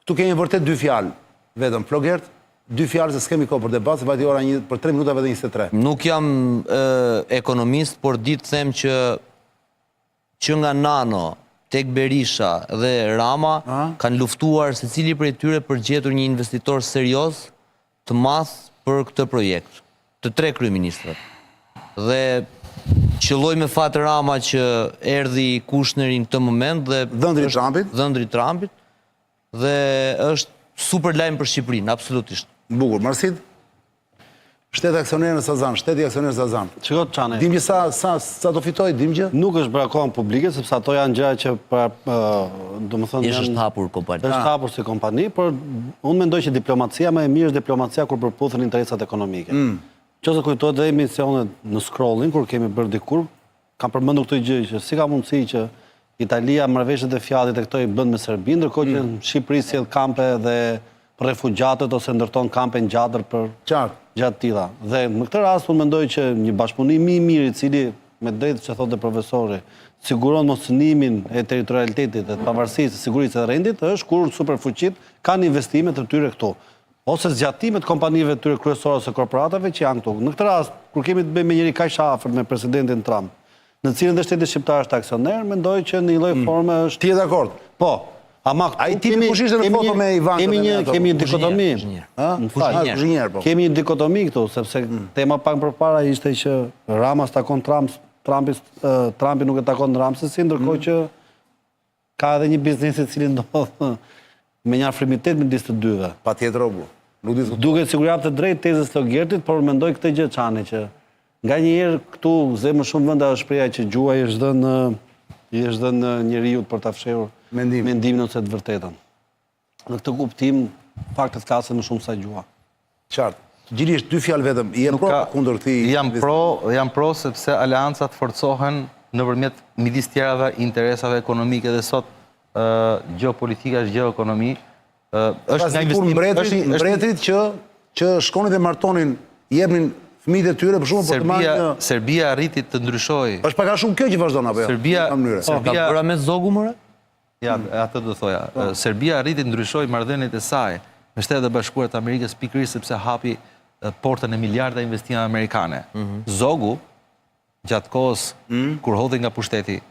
Këtu kemi vërtet dy fjalë, vetëm Flogert, dy fjalë se s'kemi kohë për debat, se vajti ora një për 3 minuta vetëm 23. Nuk jam ekonomist, por di të them që që nga Nano tek Berisha dhe Rama kanë luftuar secili prej tyre për gjetur një investitor serioz të madh për këtë projekt. Të tre kryeministrat. Dhe qëlloi me fat Rama që erdhi Kushneri në këtë moment dhe Dhëndri i Trumpit. Dhëndri i Trumpit dhe është super lajm për Shqipërinë, absolutisht. Bukur, Marsid? Shteti aksioner në Sazan, shteti aksioner në Sazan. Shiko Çani. Dim që sa sa sa do fitoj, dim gjë? Nuk është bërë akoma publike sepse ato janë gjëra që pra, domethënë janë është hapur kompani. Është hapur si kompani, por unë mendoj që diplomacia më e mirë është diplomacia kur përputhen interesat ekonomike. Mm. Qoftë se kujtohet dhe emisionet në scrolling kur kemi bërë dikur, Kam përmendur këtë gjë që si ka mundësi që Italia marrëveshjet e Fiatit e këto i bën me Serbinë, ndërkohë që mm. në Shqipëri sjell kampe dhe për refugjatët ose ndërton kampe në Gjadër për Qartë. gjëra të tilla. Dhe në këtë rast unë mendoj që një bashkëpunim i mirë i cili me drejtë që thotë profesori, siguron moscënimin e territorialitetit dhe të pavarësisë, sigurisë dhe rendit, është kur superfuqitë kanë investime të tyre këtu. Ose zgjatime të kompanive të tyre kryesore ose korporatave që janë këtu. Në këtë rast, kur kemi të bëjmë me njeri kaq të afërt me presidentin Trump, në të cilin dhe shteti shqiptar është aksioner, mendoj që në një lloj mm. forme është Ti je dakord? Po. Ama këtu Ai tipi kush ishte në foto me Ivankën? Kemi një kemi një dikotomi. Ë? Kuzhinier, po. Kemi një dikotomi këtu, sepse mm. tema pak më përpara ishte që Rama s'takon Trump, Trumpi Trumpi nuk e takon Ramsesin, ndërkohë mm. që Ka edhe një biznes i cili ndodh me një afrimitet midis të dyve. Patjetër o burrë. Nuk diskutohet. Duket sikur jap të drejtë tezës së Logertit, por mendoj këtë gjë Çani që nganjëherë këtu zë më shumë vend ajo shprehja që gjuha i është dhënë i është dhënë njeriut për ta fshehur mendimin, mendimin ose të vërtetën. Në këtë kuptim, faktet flasin më shumë sa gjuha. Qartë. Gjinisht, dy fjalë vetëm, je pro apo kundër këtij? Jam pro, jam pro sepse aleancat forcohen nëpërmjet midis tjerave interesave ekonomike dhe sot ë gjeopolitika është gjeoekonomi. Ë është nga investim, mbretërit, është mbretërit që që shkonin dhe martonin, jepnin fëmijët e tyre për shembull për të marrë një Serbia arriti të ndryshojë. Është pak a shumë kjo që vazhdon apo jo? Serbia, Serbia ka bërë me Zogu more? Ja, atë do thoja. Po. Serbia arriti të ndryshojë marrëdhëniet e saj me Shtetet e Bashkuara të Amerikës pikërisht sepse hapi portën e miliarda investimeve amerikane. Mhm. Zogu gjatë kohës mhm. kur hodhi nga pushteti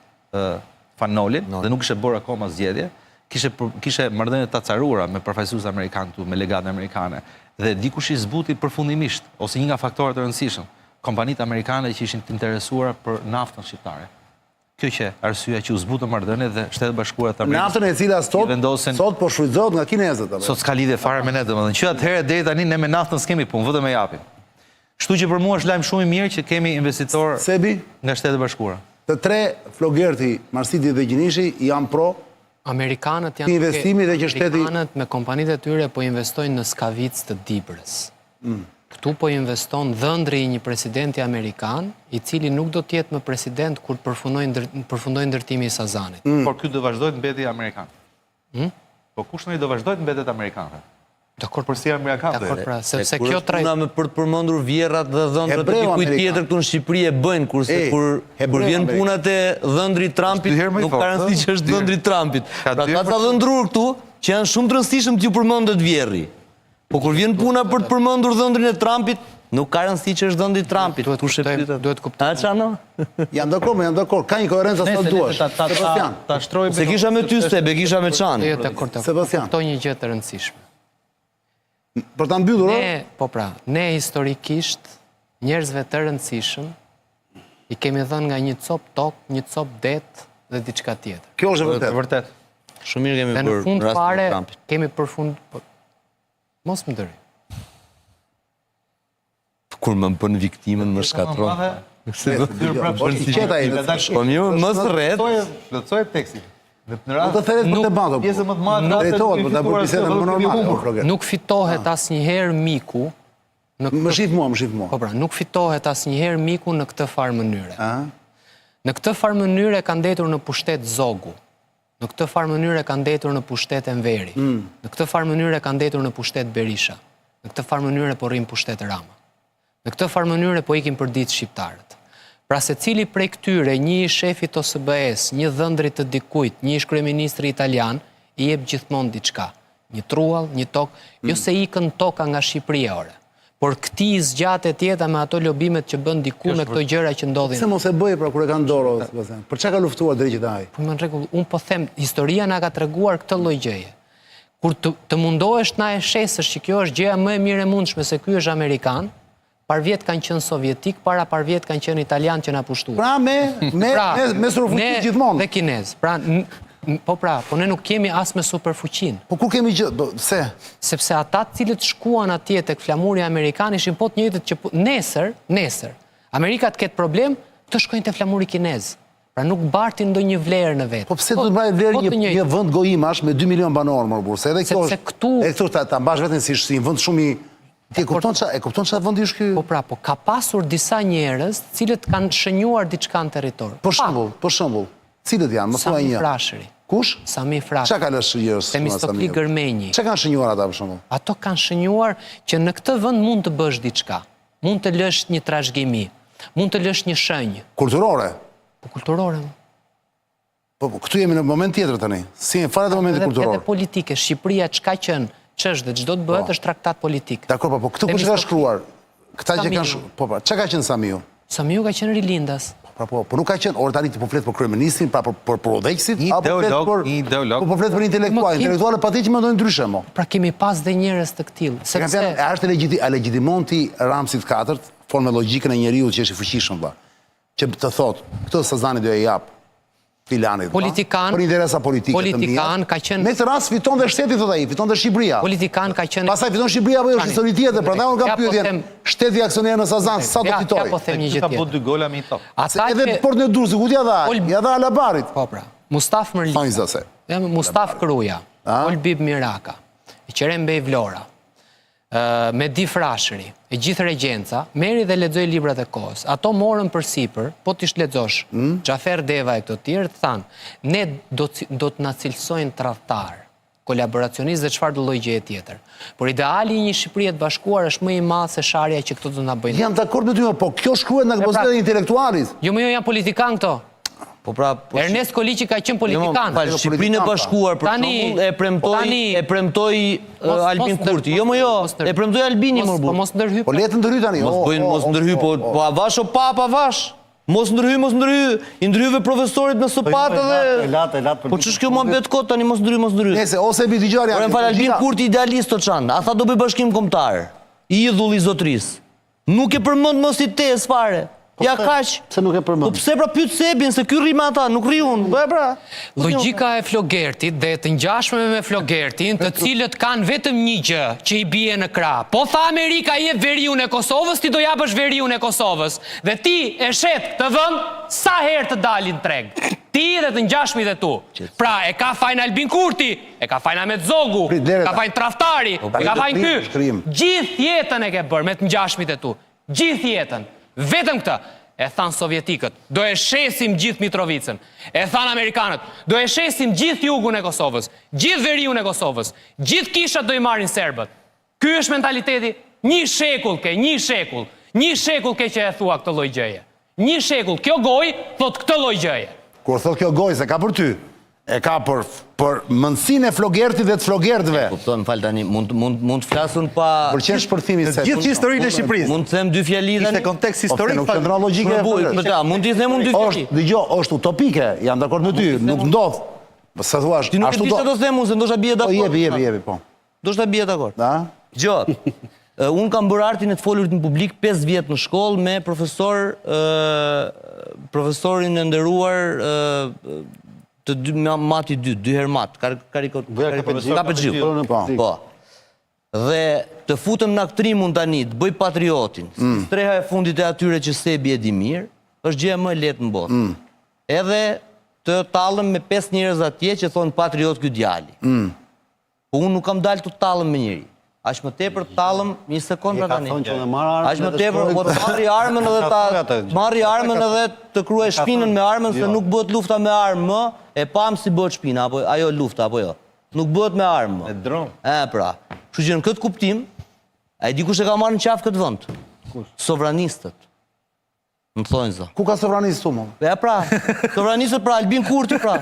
Fan Nolin dhe nuk kishte bërë akoma zgjedhje, kishte kishte marrëdhënie të acaruara me përfaqësuesit amerikanë këtu, me legatën amerikane. Dhe dikush i zbuti përfundimisht ose një nga faktorët e rëndësishëm, kompanitë amerikane që ishin të interesuara për naftën shqiptare. Kjo qe arsyeja që u zbutën marrëdhëniet dhe Shtetet e Bashkuara të Amerikës Naftën e cila sot vendosen sot po shfrytëzohet nga kinezët apo? Sot s'ka lidhje fare me ne, domethënë që atëherë deri tani ne me naftën s'kemi punë, vetëm e japim. Kështu që për mua është lajm shumë i mirë që kemi investitorë Sebi? nga Shtetet e Bashkuara. Të tre, Flogerti, Marsidi dhe Gjinishi janë pro Amerikanët janë investimi dhe që shteti Amerikanët me kompanitë e tyre po investojnë në Skavicë të Dibrës. Mm. Këtu po investon dhëndri i një presidenti amerikan, i cili nuk do të jetë më president kur përfundojë ndërtimi i Sazanit. Mm. Por ky do vazhdojë të mbetet amerikan. Mm? Po Kushneri do vazhdojë të mbetet amerikan. Dakord. Por si amerikan do Dakord pra, sepse kjo trajt... Puna me për të përmendur vjehrrat dhe dhëndrat e dikujt tjetër këtu në Shqipëri e bëjnë, kurse kur kur vjen puna te dhëndri i Trumpit, nuk ka rëndësi që është dhëndri i Trumpit. Pra ka ca dhëndrurë këtu që janë shumë të rëndësishëm t'ju përmendet vjehrri. Po kur vjen puna për të përmendur dhëndrin e Trumpit, nuk ka rëndësi që është dhëndri i Trumpit. Duhet Kush e pyet? Duhet të kuptojmë. A Çano? Jam dakord, jam dakord. Ka një koherencë sa duash. Sebastian. Ta shtroj. S'e kisha me ty se e kisha me Çanin. Jo, dakord. Sebastian. Kuptoj një gjë të rëndësishme. Për ta mbyllur, ne, po pra, ne historikisht njerëzve të rëndësishëm i kemi dhënë nga një copë tokë, një copë det dhe diçka tjetër. Kjo është e vërtetë. Vërtet. Shumë mirë kemi bërë në fund fare kemi përfund po, mos më ndërhyj. Kur më bën viktimën më shkatërron. Se do të Po i qeta ai. Po mirë, mos rret. Plotësoje tekstin. Në rast të theret për debat. Pjesën më të madhe të drejtohet për ta bërë bisedën më normale. Nuk fitohet ah. asnjëherë miku Në këtë... Më shif mua, më shif mua. Po pra, nuk fitohet asnjëherë miku në këtë farë mënyre. Në këtë farë mënyre ka ndejtur në pushtet Zogu. Në këtë farë mënyre ka ndejtur në pushtet Enveri. Mm. Në këtë farë mënyre ka ndejtur në pushtet Berisha. Në këtë farë mënyre po rri në pushtet Rama. Në këtë farë mënyre po ikin përditë shqiptarët. Pra secili prej këtyre, një ish shefit të OSBE-së, një dhëndrit të dikujt, një ish kryeministri italian, i jep gjithmonë diçka. Një truall, një tokë, jo se ikën toka nga Shqipëria, ore. Por këtij i zgjatet jeta me ato lobimet që bën diku me këto gjëra që ndodhin. Pse mos e bëjë pra kur e ka në dorë, Sebastian? Për çka ka luftuar deri që te ai? Po në rregull, unë po them, historia na ka treguar këtë lloj gjëje. Kur të, të mundohesh të na e shesësh që kjo është gjëja më e mirë e mundshme se ky është amerikan, Parvjet kanë qenë sovjetik, para parvjet kanë qenë italianë që na pushtuan. Pra me me pra, me, me superfuqitë gjithmonë. Dhe kinezë. Pra po pra, po ne nuk kemi as me superfuqinë. Po ku kemi gjë, po, pse? Sepse ata të cilët shkuan atje tek flamuri amerikan ishin po të njëjtët që po, nesër, nesër, Amerika të ketë problem, të shkojnë te flamuri kinez. Pra nuk bartin ndonjë vlerë në vete. Po pse do të mbajë vlerë po një një vend gojimash me 2 milion banorë mor burrë, se edhe kjo është. Sepse këtu edhe këtu ta, ta mbash veten si si një vend shumë i Ti e kupton ça, e kupton ça vendi është ky? Po pra, po ka pasur disa njerëz, të cilët kanë shënjuar diçka në territor. Për shembull, për shembull, cilët janë? Më thuaj një. Sami Frashëri. Kush? Sami Frashëri. Ça ka lënë njerëz? Themistokli Gërmenji. Ça kanë shënjuar ata për shembull? Ato kanë shënjuar që në këtë vend mund të bësh diçka. Mund të lësh një trashëgimi. Mund të lësh një shenjë. Kulturore. Po kulturore. Po, po këtu jemi në moment tjetër tani. S'jemi fare te momenti kulturor. Edhe politike, Shqipëria ç'ka qenë, ç'është dhe ç'do të bëhet po. është traktat politik. Dakor, po, po këtu kush ka shkruar? Këta që kanë shkruar, po, po, çka ka qenë Samiu? Samiu ka qenë rilindas. Po, pra, po, po nuk ka qenë, ore tani ti po flet për kryeministrin, pra për për, për udhëheqësit, apo po flet për një ideolog. Po po flet për intelektual, intelektualët patjetër që mendojnë ndryshe mo. Pra kemi pas dhe njerëz të këtillë, sepse a është legjiti, a legjitimon ti Ramsit 4, formë logjikën e njeriut që është i fuqishëm vëlla. Që të thotë, këtë Sazani do e jap filanit, politikan, për interesa politike politikan ka qenë Me këtë rast fiton dhe shteti thotë ai, fiton dhe Shqipëria. Politikan ka qenë Pastaj fiton Shqipëria apo jo është histori tjetër, prandaj unë kam po pyetjen, shteti aksioner në Sazan sa do fitojë? Ja po them një gjë tjetër. Ka dy gola me një top. Ata edhe portin e Durrësit, ku t'ia dha? Ia dha Alabarit. Po pra. Mustaf Mërlika. Ja Mustaf Kruja, Olbib Miraka, Eqerem Bej Vlora. Mehdi Frashëri, e gjithë regjenca, merri dhe lexoi librat e kohës. Ato morën përsipër, po t'i lexosh, mm. Xhafer Deva e këto të tjerë, thanë, ne do, do të na cilësojnë tradhtar, kolaboracionist dhe çfarëdo lloj gjëje tjetër. Por ideali i një Shqipërie të bashkuar është më i madh se sharja që këto do na bëjnë. Jam dakord me ty, po kjo shkruhet në pra, pozitën e intelektualit. Jo, më jo janë politikan këto. Po pra, po Ernest Koliqi ka qenë politikan. Jo, fal, Shqipërinë e bashkuar për shembull e premtoi e premtoi Albin Kurti. Jo, më jo, e premtoi Albini më burr. Po mos ndërhy. Po le të ndërhy tani. Mos bëjnë mos ndërhy, po po avash o papa avash. Mos ndërhy, mos ndërhy. I ndërhyve profesorit me sëpatë dhe E lat, e lat. Po ç'është kjo muhabet kot tani mos ndërhy, mos ndërhy. Nëse ose bi dëgjuar janë. Po fal Albin Kurti idealist o çan. A tha do bëj bashkim kombëtar? Idhulli i zotërisë. Nuk e përmend më si tezë fare. Po ja kaq. Pse nuk e përmend? Po pse pra pyet Sebin se ky rri me ata, nuk rri unë. Po e pra. Logjika e Flogertit dhe të ngjashmëve me Flogertin, të cilët kanë vetëm një gjë që i bie në krah. Po tha Amerika jep veriun e Kosovës, ti do japësh veriun e Kosovës. Dhe ti e shet këtë vend sa herë të dalin në treg. Ti dhe të ngjashmit e tu. Pra e ka fajin Albin Kurti, E ka fajin Ahmet Zogu, e ka fajin tradhtari, po, e ka fajin ky. Gjithë jetën e ke bërë me të ngjashmit e tu. Gjithë jetën. Vetëm këtë. E thanë sovjetikët, do e shesim gjithë Mitrovicën. E thanë amerikanët, do e shesim gjithë jugun e Kosovës, gjithë veriun e Kosovës, gjithë kishat do i marrin serbët. Ky është mentaliteti, një shekull ke, një shekull, një shekull ke që e thua këtë lloj gjëje. Një shekull, kjo gojë thotë këtë lloj gjëje. Kur thotë kjo gojë s'e ka për ty, e ka për për mendësinë e Flogertit dhe të Flogertëve. Kupton, më fal tani, mund mund mund të flas unë pa Pëlqen shpërthimi se gjithë historinë e Shqipërisë. Mund të them dy fjali tani. Ishte kontekst po, historik. Nuk qëndron logjike. Po ta, mund t'i them unë dy fjali. Është, dëgjo, është utopike, jam dakord me ty, nuk ndodh. Po sa thua, ashtu do. Ti nuk e di çfarë do them unë, se ndoshta bie dakord. Po jepi, jepi, jepi, po. Ndoshta bie dakord. Da? Dëgjo. Unë kam bërë artin e të folurit në publik 5 vjet në shkollë me profesor ë profesorin e nderuar ë të dy mati dy, dy herë mat, kar, kariko Kapexhiu. Po. Po. Dhe të futem në aktrim unë tani, të bëj patriotin, si mm. streha e fundit e atyre që Sebi e di mirë, është gjëja më e lehtë në botë. Mm. Edhe të tallem me 5 njerëz atje që thonë patriot ky djali. Mm. Po unë nuk kam dalë të tallem me njeri. Aq më tepër të tallem një sekondë pra tani. Aq më tepër po të marri armën edhe ta marri armën edhe të kruaj shpinën me armën se jo. nuk bëhet lufta me armë më, e pamë si bëhet shpina apo ajo lufta apo jo. Nuk bëhet me armë më. Me dron. E pra. Kështu që në këtë kuptim, a e di kush e ka marrë në qafë këtë vend? Kush? Sovranistët. Në thonjëza. Ku ka sovranist tu, mo? Ja pra, sovranistët pra, Albin Kurti pra.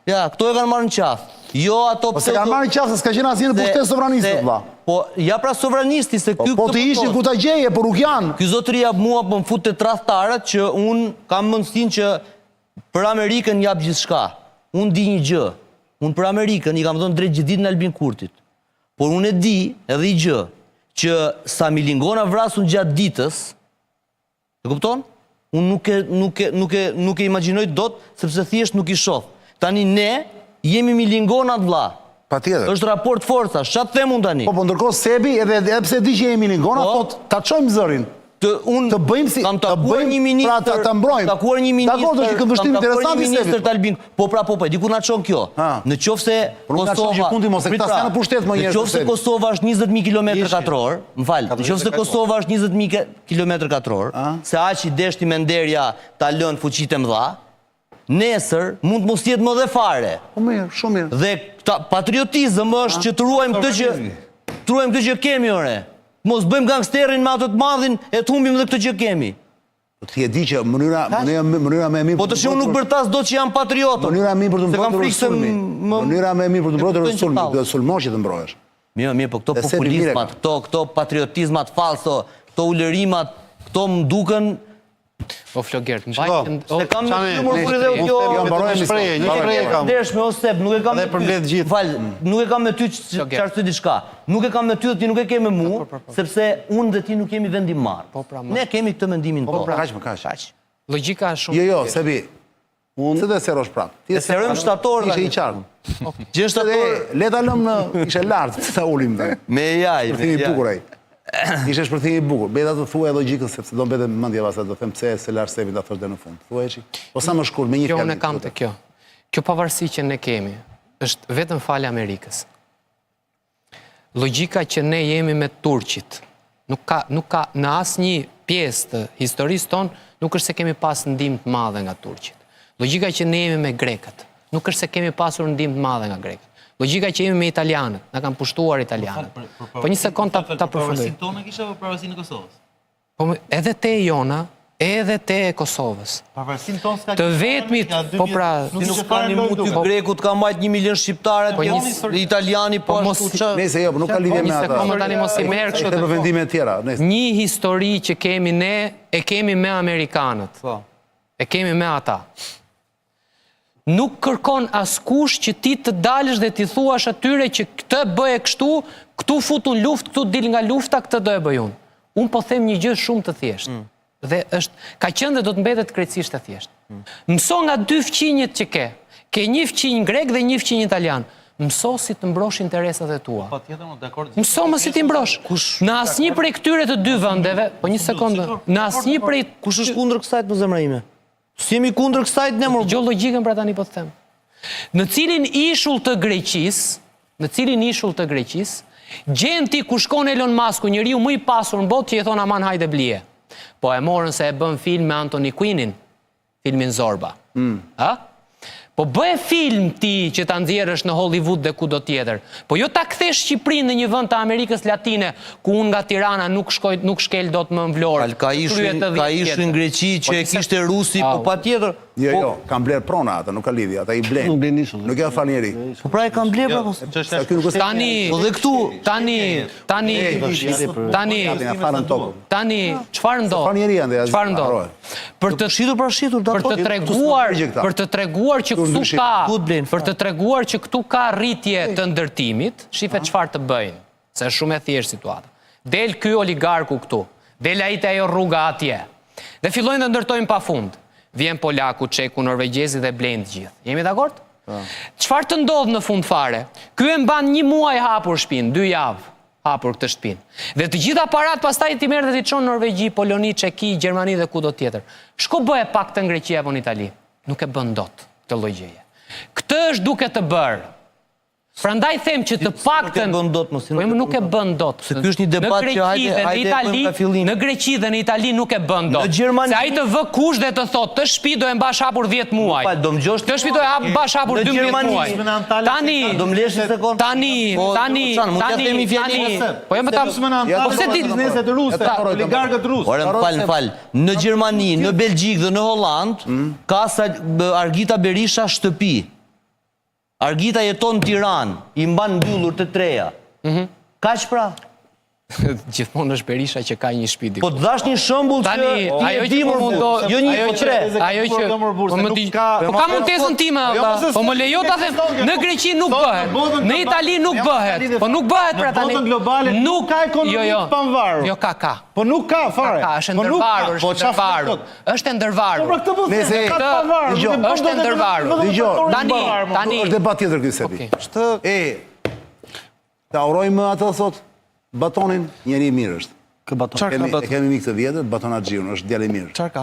Ja, këto e kanë marrë në qafë. Jo ato Po s'e kanë marrë në qafë se s'ka qenë asnjë në pushtet sovranistët vëlla. Po ja pra sovranisti se po, ky Po të ishin ku ta gjeje, por nuk janë. Ky zotëria mua po më fut te tradhtarët që unë kam mendësinë që për Amerikën jap gjithçka. Unë di një gjë. Unë për Amerikën i kam dhënë drejt gjithë ditën Albin Kurtit. Por unë e di edhe një gjë që sa milingona vras unë gjatë ditës, E kupton? Unë nuk e nuk e nuk e nuk e imagjinoj dot sepse thjesht nuk i shoh. Tani ne jemi milingonat vlla. Patjetër. Është raport forcash. Ça të them unë tani? Po po ndërkohë Sebi edhe edhe pse di që jemi milingona Po. thotë ta çojmë zërin. Të unë të bëjmë si kam të takuar bëjmë një ministër, pra ta, ta mbrojmë. Kam takuar një ministër. Dakor, është një këndvështrim kam takuar interesant një i ministër Sebit. të Albin. Po pra po po, di ku na çon kjo. Ha. Në qoftë se Por nuk na çon Kosova, gjikundi, mos e Prit këta pra, s'janë në pushtet më Në njerëz qoftë se të Sebit. Kosova është 20000 kilometra katror, më fal, në qoftë se Kosova është 20000 kilometra katror, se aq i deshti menderja ta lënë fuqitë e mëdha, nesër mund të mos jetë më dhe fare. Po mirë, shumë mirë. Dhe ta, patriotizëm është që të ruajmë këtë që të ruajmë këtë që kemi ore. Mos bëjmë gangsterin me atë të madhin e të humbim dhe këtë që kemi. Po ti e di që mënyra mënyra mënyra më e mirë Po të shi unë nuk bërtas dot që jam patriot. Mënyra më e mirë për të Se kam mbrojtur frikë është se sulmi. më Mënyra më e mirë për të e mbrojtur kuptojnë është sulmi, që tallë. duhet sulmosh që të mbrohesh. Mirë, mirë, po këto E sebi mirë e populizmat, ka. këto këto patriotizmat falso, këto ulërimat, këto më duken O Flogert, mbaj Shiko, se kam me Çani, ty mor burri dhe unë kjo. them Jo, vetëm mbarojmë një shprehje, një Mbarojmë. shprehje kam. Ndershme o Seb, nuk e kam Dhe me ty. përmbledh gjithë. Fal, nuk e kam me ty Flogert. çfarë diçka. Nuk e kam me ty dhe ti nuk e ke me mua, sepse unë dhe ti nuk jemi vendimmarr. Po, pra, ma- Ne kemi këtë mendimin Po tonë. pra, kaq më kaq. Logjika është shumë Jo, jo, Sebi. Unë se do e serosh prap. Ti E serojmë shtator Ishe tani. i qartë. Gjë shtator E, le ta lëm në ishe lart, ta ulim tani. me AI, me Shpërthimi i AI. bukur ai. Ishte shpërthimi i bukur. Beta të thuaj logjikën sepse do mbetet në mendje pastaj do them pse se lash Sebin ta thosh deri në fund. Thuaj çik. Po sa më shkurt me një Kjo fjalë. unë e kam të kjo. Kjo pavarësi që ne kemi është vetëm falë Amerikës. Logjika që ne jemi me Turqit, nuk ka, nuk ka në asnjë pjesë të historisë tonë, nuk është se kemi pas ndihmë të madhe nga Turqit. Logjika që ne jemi me grekët, nuk është se kemi pasur ndihmë të madhe nga grekët. Logjika që jemi me italianët, na kanë pushtuar italianët. Po një sekond ta, ta përfundoj. Pavarësinë tonë kisha apo pavarësinë e Kosovës? Po më- edhe te jona, edhe te e Kosovës. Pavarësinë tonë s'ka Të vetmit, po pra, nuk Si ishte nuk ka fare një lojë muty duke. grekut ka mbajt 1 milion shqiptarë, Po një- italiani po po mos- ashtu ça. Nëse jo, po nuk ka lidhje Një me atë. sekondë tani mos i merr kështu Ai të- për vendime të tjera. Nëse Një histori që kemi ne, e kemi me amerikanët. Po. E kemi me ata. Nuk kërkon askush që ti të dalësh dhe t'i thuash atyre që këtë bëje kështu, këtu futun luftë, këtu dil nga lufta, këtë do e bëj unë. Unë po them një gjë shumë të thjeshtë. Dhe është ka qenë dhe do të mbetet krejtësisht e thjeshtë. Mëso nga dy fqinjët që ke. Ke një fqinj grek dhe një fqinj italian. Mëso si të mbrosh interesat e tua. Patjetër, më dakord. Mëso më si t'i mbrosh. Në asnjë prej këtyre të dy vendeve, po një sekondë, në asnjë prej Kush është kundër kësaj më zemra ime? S'jemi kundër kësaj ne mor. Dëgjo logjikën pra tani po të them. Në cilin ishull të Greqisë, në cilin ishull të Greqisë, gjen ti ku shkon Elon Musku, njeriu më i pasur në botë që i thon aman hajde blije. Po e morën se e bën film me Anthony Quinnin, filmin Zorba. Mm. A? Po bëj film ti që ta nxjerrësh në Hollywood dhe kudo tjetër. Po jo ta kthesh Shqipërinë në një vend të Amerikës Latine, ku unë nga Tirana nuk shkoj nuk shkel dot më në Vlorë. Ka ishin ka ishin Greqi Po që e kishte Rusi, po patjetër. Jo, Po- jo, kanë bler prona ata, nuk ka lidhje, ata i blejnë. Nuk blejnë ishull. Nuk ja fal njeri. Po pra e kanë bler pra po. Sa ky nuk është Tani Po dhe këtu tani tani tani ja falën tokën. tani çfarë ndodh? Fal njeri ande, Çfarë ndodh? Për të shitur pra shitur, për të dakor. treguar përgjigje këta. për të treguar që këtu ndryshim. ka Ku të blejnë, për të treguar që këtu ka rritje të ndërtimit, shife çfarë të bëjnë, se është shumë e thjeshtë situata. Del ky oligarku këtu, del ai te ajo rruga atje. Dhe fillojnë të ndërtojnë pafund. Vjen polaku, çeku, norvegjezi dhe blejnë të gjithë. Jemi dakord? Çfarë të ndodh në fund fare? Ky e mban një muaj hapur shtëpinë, dy javë hapur këtë shtëpinë. Dhe të gjitha parat pastaj ti merr dhe ti çon në Norvegji, Poloni, Çeki, Gjermani dhe kudo tjetër. Shko bëje pak të në Greqi apo në Itali. Nuk e bën dot këtë lloj gjëje. Këtë është duke të bërë. Prandaj them që të paktën nuk e bën dot, mos si Po nuk jo, e nuk e bën dot. Se ky është një debat Në që Greqi hajde- dhe në hajde e bëjmë Itali, nga fillimi. në Greqi dhe në Itali nuk e bën dot. Në Gjermani- Se ai të vë kush dhe të thotë, "Të shtëpi do e mbash hapur 10 muaj." Pa, do më gjosh Të shtëpi do e hap mbash hapur Në 12 Gjermani- muaj. Tani Do më lesh një sekond? Tani, Po, tani, Çan, mund t'ja tani, themi fjalinë? tani. Po jo më ta Ja, Po pse ti bizneset ruse, Ta- oligarkët rusë. Ore, më fal, më fal. Në Gjermani, në Belgjik dhe në Holland, ka sa Argita Berisha shtëpi. Argita jeton në Tiranë, i mban mbyllur të treja. Mhm. Kaq pra? Gjithmonë është Berisha që ka një shtëpi diku. Po të dhash një shembull që Tani, ajo që po mundo, jo një, po tre. Ajo që po më di, po kam unë tezën time jo, valla. Po më lejo ta them, në Greqi nuk bëhet, në Itali nuk bëhet. Po nuk bëhet pra tani. Në botën globale nuk ka ekonomi jo, jo. të pavarur. Jo ka ka. Po nuk ka fare. Ka, është po ndërvarur, po është ndërvarur. Është e ndërvarur. Po pra këtë po them, ka të pavarur. Është e ndërvarur. Dëgjo, tani, tani është debat tjetër ky Sebi. Është e Ta urojmë atë sot, Batonin, njeri i mirë është. Kë Baton? Çfarë ka Baton? E kemi mik të vjetër, Baton Haxhiun, është djalë i mirë. Çfarë ka?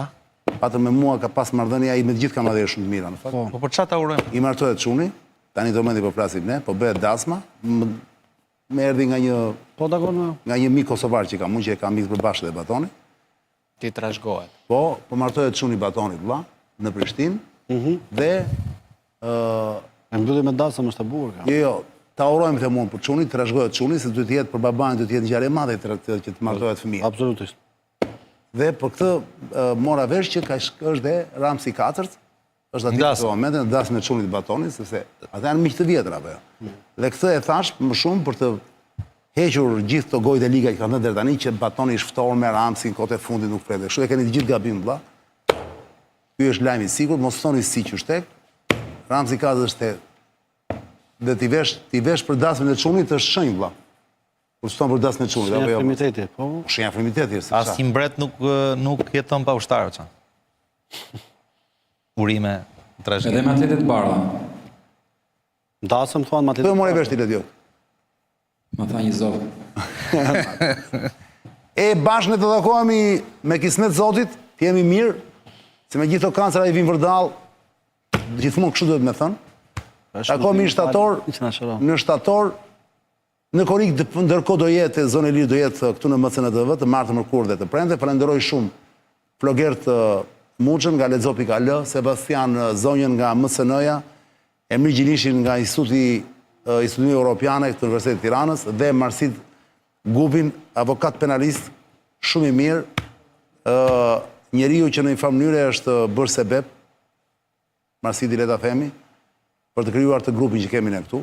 Patëm me mua ka pas marrëdhënie, ai me të gjithë ka marrëdhënie shumë të mira në fakt. Po, po për çfarë ta urojmë? I martohet çuni, tani do mendi po flasim ne, po bëhet dasma, më erdhi nga një Po dakord. Nga një mik kosovar që kam unë që e kam mik të përbashkët dhe Batoni. Ti trashëgohet. Po, po martohet çuni i Batonit vlla në Prishtinë. Mhm. Dhe ë e mbylli me dasëm është e bukur kjo. Jo, jo, ta urojmë them unë për çunin, trashëgohet çuni se duhet të jetë për babain duhet të jetë ngjarje e madhe të, të, që të martohet fëmija. Absolutisht. Dhe për këtë mora vesh që ka është dhe Ramsi i katërt, është aty në këtë moment në dasmën e çunit të Batonit, sepse ata janë miq të vjetër apo jo. Dhe këtë e thash më shumë për të hequr gjithë këto gojët e liga që kanë thënë deri tani që Batoni është ftohur me Ramsin kohët e fundit nuk flet. Kështu e keni të gjithë gabim vëlla. Ky është lajm i sigurt, mos thoni si qysh tek. Ramsi ka është te dhe t'i vesh, t'i vesh për dasmën e çunit është shenjë vëlla. Kur të fton për dasmën e çunit apo jo? Shenjë afrimiteti, po. Shenjë afrimiteti është. Asnjë mbret nuk nuk jeton pa ushtarë, ça. Urime trashëgim. Edhe me atlete të bardha. Dasëm thuan me atlete. Po more vesh ti Ledio. Ma tha një zog. e bashkë ne të takohemi me kismet Zotit, të jemi mirë, se me gjithë to kancera i vijnë vërdallë, gjithmonë kështu duhet me thënë. Takohemi në shtator, në shtator, Në korrik ndërkohë do jetë Zonë e Lirë do jetë këtu në MCN TV të martë, mërkurë dhe të premte. Falenderoj shumë Flogert Muçën nga Lexo.al, Sebastian Zonjën nga MCN-ja, Emri Gjinishin nga Instituti i Studimeve Europiane të Universitetit të Tiranës dhe Marsid Gubin, avokat penalist shumë i mirë, ë njeriu që në një farë mënyre është bërë sebep Marsidi le ta themi, për të krijuar të grupin që kemi ne këtu.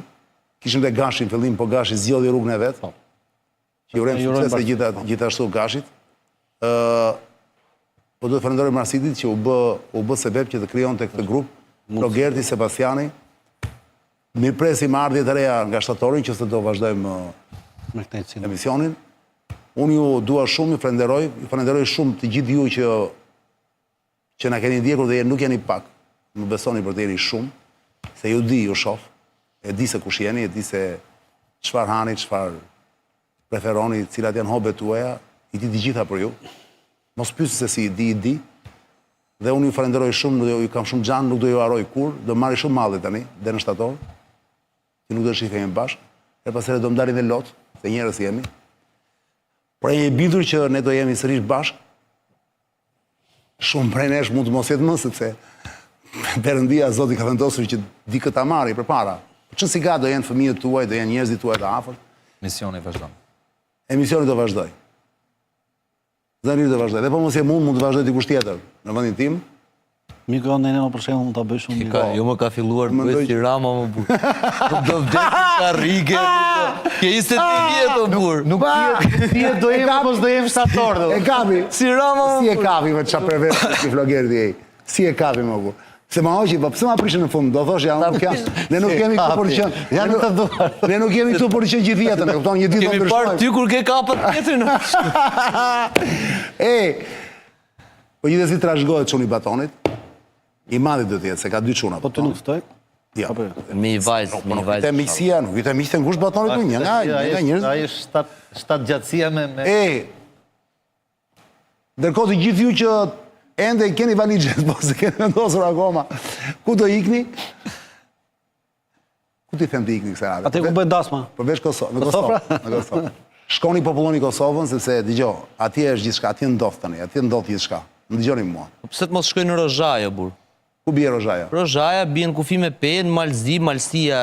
Kishim dhe Gashin në fillim, po Gashi zgjodhi rrugën e vet. Po. Që i urojmë suksese gjitha, gjithashtu Gashit. Ë po duhet të falenderoj Marsidit që u bë u bë sebep që të krijonte këtë grup. Rogerti, Sebastiani. Mirëpresim ardhje të reja nga shtatori, nëse do vazhdojmë me kënaqësi emisionin. Unë ju dua shumë, ju falenderoj, ju falenderoj shumë të gjithë ju që që na keni ndjekur dhe nuk jeni pak, më besoni për të jeni shumë, se ju di, ju shof, e di se kush jeni, e di se çfarë hani, çfarë preferoni, cilat janë hobet tuaja, i di të gjitha për ju. Mos pyesni se si i di, i di. Dhe unë ju falenderoj shumë, ju kam shumë xhan, nuk do ju harroj kurrë, do marri shumë malli tani, dhe në shtator, që nuk do të shihemi bashkë. Herë pas here do më dalin dhe lot, se njerëz jemi. Por jam i bindur që ne do jemi sërish bashkë, Shumë prej nesh mund të mos jetë më, sepse Perëndia Zoti ka vendosur që dikë ta marri përpara. Po ç'si ka do jenë fëmijët tuaj, do jenë njerëzit tuaj të afërt. Emisioni vazhdon. Emisioni do vazhdojë. Zëri do vazhdojë. Dhe po mos jem unë, mund të vazhdojë dikush tjetër në vendin tim. Miku jonë Neno për shembull mund ta bëj shumë mirë. Jo më ka filluar të bëj si Rama më burr. Nuk do vdes në karrige. Ke 22 vjet o burr. Nuk dihet do jem apo s'do jem shtator do. E kapi. Si Rama më Si e kapi me çfarë pervers si Flogerti ai. Si e kapi më burr. Se ma hoqi, po pse ma prishën në fund? Do thosh ja, nuk jam. Ne nuk jemi këtu për të qenë. Janë të duar. Ne nuk jemi këtu për të qenë gjithë jetën, e kupton? Një ditë do ndryshojmë. Kemi parë ty kur ke kapët tjetrin. E, Po gjithsesi trashëgohet çuni i Batonit. I madhi do të jetë, se ka dy çuna. Po ty nuk ftoj? Jo. Apo jo? Me një vajzë, me një Po nuk vajzë. i them miqësia, nuk i them miqtë e ngushtë Batonit unë, një nga një nga njerëz. Ai është shtat shtatgjatësia me me E. Ndërkohë të gjithë ju që ende i keni valixhet, po s'e keni vendosur akoma. Ku do ikni? Ku t'i them të ikni kësaj radhe? Aty ku bëhet dasma. Përveç Kosovës, në Kosovë, pra? në Kosovë. Shkoni populloni Kosovën sepse dëgjo, atje është gjithçka, atje ndodh tani, atje ndodh gjithçka. Më dëgjoni mua. Po pse të mos shkoj në Rozhajë o burr? Ku bie Rozhaja? Rozhaja bie në kufi me Pejën, Mal Zi, Malësia,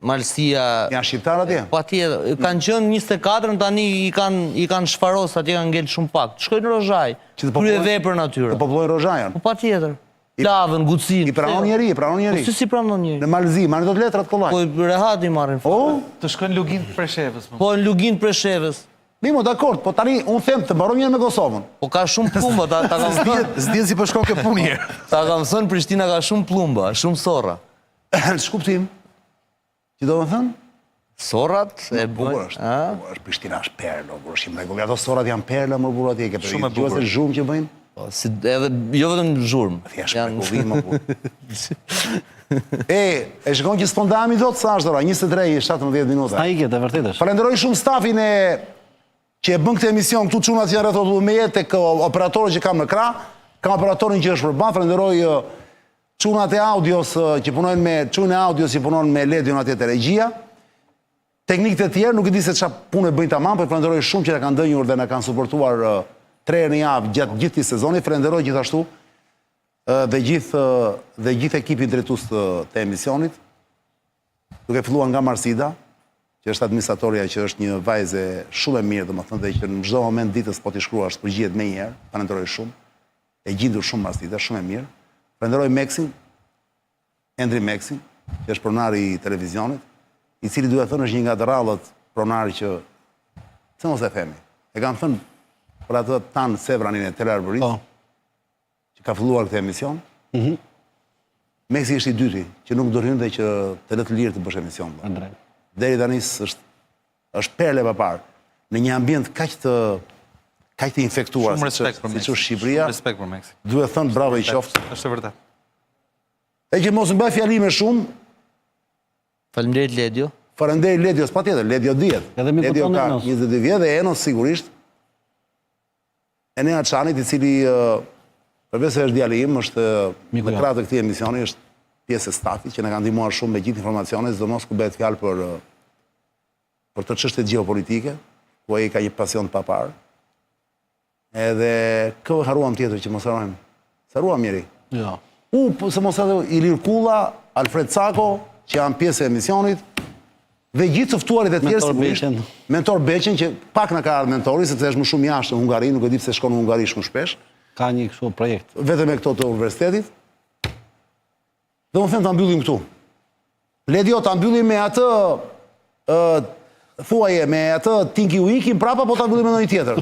Malësia. Janë shqiptarë atje? Patjetër, kanë qenë 24-ën tani i kanë i kanë shfaros atje kanë ngel shumë pak. Të shkojnë në Rozhajë. Që të popullojnë Kryeveprën atyre. Të popullojnë Rozhajën. Po patjetër. Plavën, Gucinë. I pranon njeri, i pranon njeri. Po si s'i pranon njeri? Në Mal të Zi, marrin dot letrat kollaj. Po rehat i marrin. Po? Të shkojnë në Luginë të Preshevës. Po në Luginë të Preshevës. Mirë mo, dakord, po tani unë them të mbarojmë njëherë me Kosovën. Po ka shumë plumba, ta, ta kam thënë. S'dihet si po shkon kjo punë njëherë. Ta kam thënë, Prishtina ka shumë plumba, shumë sorra. Ç'kuptim? Që do të thënë? Sorrat e bukur është. Bukur është Prishtina është perlë, bukur është mrekulli. Ato sorrat janë perla më burra atje ke për. Shumë e bukur. Gjithë zhurmë që bëjnë. Po, si edhe jo vetëm zhurmë. Thjesht mrekulli më burra. E, e shikon që s'po ndahemi dot sa është ora, 23 e 17 minuta. Sa ikët, e vërtetë është. Falenderoj shumë stafin e që e bën këtë emision këtu çunat që janë rreth rrotull meje tek operatorët që kam në krah, kam operatorin që është përballë, falenderoj çunat e audios që punojnë me çunën e audios që punon me Ledion atje te regjia. Teknikët e tjerë nuk e di se çfarë punë bëjnë tamam, por falenderoj shumë që na kanë ndenjur dhe na kanë suportuar tre herë në javë gjatë gjithë këtij sezoni. Falenderoj gjithashtu dhe gjithë dhe gjithë ekipin drejtues të, të emisionit. Duke filluar nga Marsida, që është administratorja që është një vajzë shumë e mirë, domethënë dhe që në çdo moment ditës po t'i shkruash përgjigjet menjëherë. Falenderoj shumë. E gjindur shumë Marsida, shumë e mirë. Falenderoj Meksin, Endri Meksin, që është pronari i televizionit, i cili duhet thënë është një nga të rrallët pronarë që pse mos e themi. E kam thënë për atë Tan Sevranin e Telearbërisë, po. që ka filluar këtë emision. Mm -hmm. Meksi është i dyti që nuk ndërhyn dhe që të lë të lirë të bësh emision. Deri tani është është perlë e paparë. Në një ambient kaq të kaq të infektuar Shumë respekt për siç është Shqipëria. Shumë respekt për Meksin. Duhet thënë bravo i qoftë. Është e vërtetë. E që mos mbaj fjalime shumë. Faleminderit Ledio. Faleminderit Ledios, patjetër, Ledio dihet. Edhe Ledio ka 22 vjet dhe Enos sigurisht. Enea Çanit, i cili përveç se është djali im, është në krah të këtij emisioni, është pjesë e stafit që na ka ndihmuar shumë me gjithë informacionet, sidomos kur bëhet fjalë për për të çështjet gjeopolitike, ku ai ka një pasion të paparë. Edhe kë harruam tjetër që mos harrojmë? S'harruam njeri. Jo. U, po, se mos edhe Ilir Kulla, Alfred Cako, që janë pjesë e emisionit, dhe gjithë të ftuarit e tjerë Mentor sigurisht. Beqen. Mentor Beqen që pak na ka ardhur mentori sepse është më shumë jashtë në Hungari, nuk e di pse shkon në Hungari shumë shpesh, Ka një kështu projekt. vetëm me këto të universitetit. Dhe unë them ta mbyllim këtu. Ledio, ta mbyllim me atë ë thuaje me atë Tinky Winky prapa po ta mbyllim me ndonjë tjetër.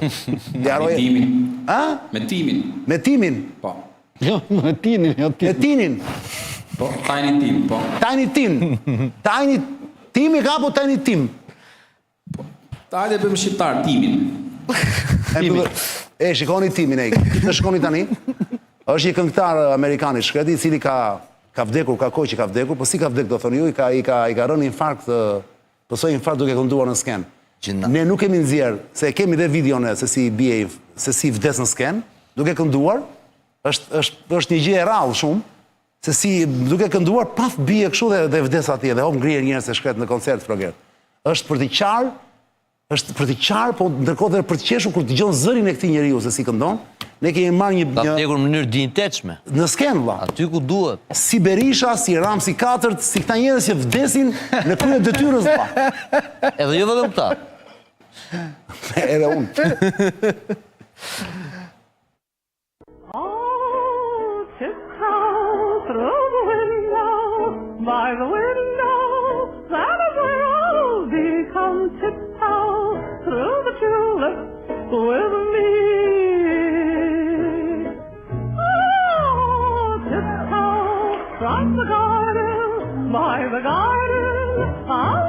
Me timin. A? Me timin. Me timin. Po. Jo, me tinin, jo Me tinin. Po, Tiny Tim, po. Tiny Tim. Tiny Tim i ka apo Tiny Tim? Po. Hajde bëjmë shqiptar Timin. Timin. E shikoni Timin e. Të shikoni tani. Është një këngëtar amerikan i shkreti i cili ka ka vdekur, ka kohë që ka vdekur, po si ka vdekur do thoni ju, i ka i ka i ka rënë infarkt, pësoi infarkt duke kënduar në skenë. Ne nuk kemi nxjerr, se e kemi dhe videon e se si bie se si vdes në skenë, duke kënduar, është është është një gjë e rrallë shumë, se si duke kënduar paf bie kështu dhe dhe vdes atje dhe hop ngrihen njerëz të shkretë në koncert Flogert. Është për të qarë, është për të qarë, po ndërkohë dhe për të qeshur kur dëgjon zërin e këtij njeriu se si këndon. Ne kemi marrë një Ka vdekur në mënyrë dinjitetshme. Në skenë vlla. Aty ku duhet. Si Berisha, si Ramsi katërt, si këta njerëz që vdesin në krye të detyrës vlla. Edhe jo vetëm këta. Edhe unë. Oh, tiptoe through the window, by the window, that is where I'll be. Come tiptoe through the tulips with me. Oh, tiptoe from the garden, by the garden, I'll.